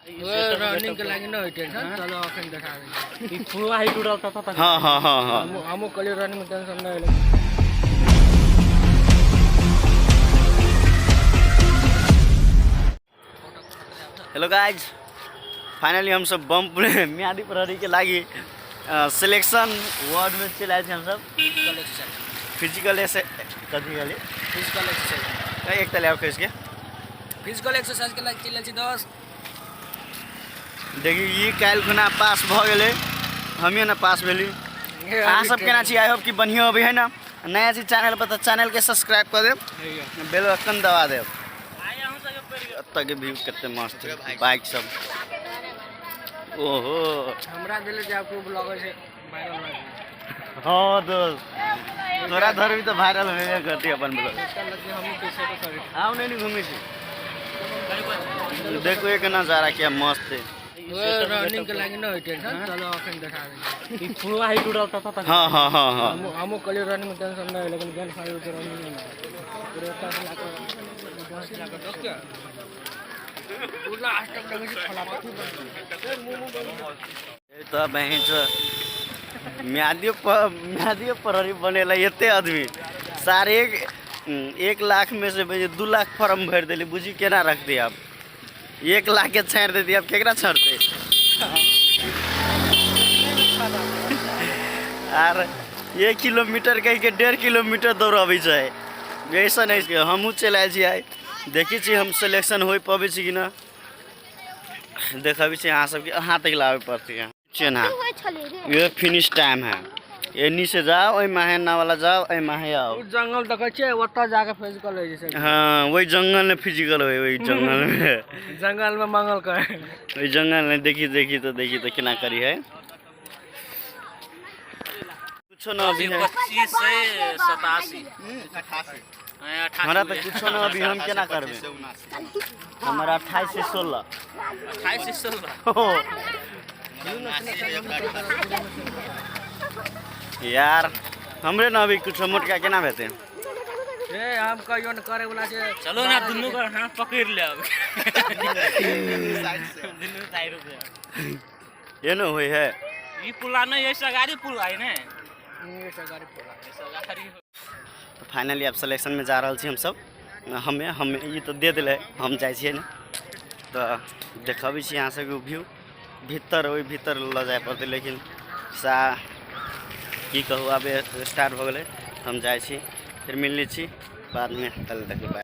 Running के लागी न होई टेंशन। चलो अखन देखा दै। ई फुआ ही टूटल त। हाँ हाँ हाँ हाँ। हमहूँ कहलियै रनिंग में टेंशन नहि होलै। हेलो गाइज, फाइनली हम सब बम म्यादी प्रहरी के लागी सिलेक्शन वार्ड में चलि आयल छी हमसब। कलेक्शन। फिजिकल ऐसे कथी कहली? Physical exercise. एक तले आओ के फिजिकल एक्सरसाइज के लागी चलि आयल छी दोस्त। देखी ई काल्हि खुना पास भऽ गेलै, हमियो ने पास भेली। अहाँ सब केना छी? I hope कि बढ़िआँ अबै है ना। नया छी चैनल पर तऽ चैनल के सब्सक्राइब कऽ देब, बेल आइकन दबा देब। एतऽ के व्यू कते मस्त है, बाइक सब। ओहो हमरा देले जे आपको ब्लॉगर छै वायरल भए गेलै। हाँ दोस्त, तोरा धर भी तऽ वायरल होबे करती अपन ब्लॉग। हमहूँ कैसे करी। आउ नहीं नहीं घूमे छी, देखो एक नजारा क्या मस्त है। रनिंग के लागी न होई टेंशन। चलो अखन देखा दै। ई फुआ ही टूटल त। हाँ हाँ हाँ हाँ। हमहूँ कहलियै रनिंग में टेंशन नहि होई, लेकिन गेल फाइल के रनिंग नहि होई। पूरे एतऽ से लाके बस लाके दस के पूरा लास्ट तक देखै छी फला पथी बन गेल। मुँह बंद। तऽ बहिन म्यादियो प्रहरी बनेला एते आदमी साढ़े एक लाख में से 2 लाख फॉर्म भरि देली, बुझी केना रखती आब? 1 लाख के छाड़ि देती, आब केकरा छाड़तै? आर 1 किलोमीटर कहि के 1.5 किलोमीटर दौड़ाबै छै। ऐसा नहीं छै, हमहूँ चलि आयल छी आइ, देखै छी हम सिलेक्शन होइ पबै छी कि ना। देखबै छी अहाँ सबके, अहाँ तक लाबे पड़तै चेन्हा। ये फिनिश टाइम है, एनी से जाओ, ओहि माहे ना वाला जाओ, एहि माहे आओ। उ जंगल देखै छियै, ओतऽ जाके फिजिकल होइ छै। हाँ, वही जंगल में फिजिकल होय, वही जंगल में। जंगल में मंगल करे। वही जंगल में देखी देखी तो देखी तो केना करी है। कुछो ना अभी है। 25 से 87। हमरा तऽ कुछो ना अभी, हम केना करबै? हमारा 28 से 16। 28 से 16। यार हमरे ना अभी कुछो मोटका केना भेतै? ए हम कहियो न करे वाला छै। चलो ना दुनू का हाथ पकड़ ले अब। दुनू साइड से। ये न होय है। ई पुला नहीं है, सगारी पुल है ने। ये सगारी पुल। सगारी। तो फाइनली अब सिलेक्शन में जा रहल छी हमसब। हमे हम ई तऽ दे देलै, हम जाइ छियै ने तऽ देखबै छी अहाँ सबके व्यू। भीतर ओहि भीतर लऽ जाय पड़तै, लेकिन सा की कहू, आब स्टार्ट भऽ गेलै। हम जाइ छी, फिर मिलने छी बादमे। कल देखबै।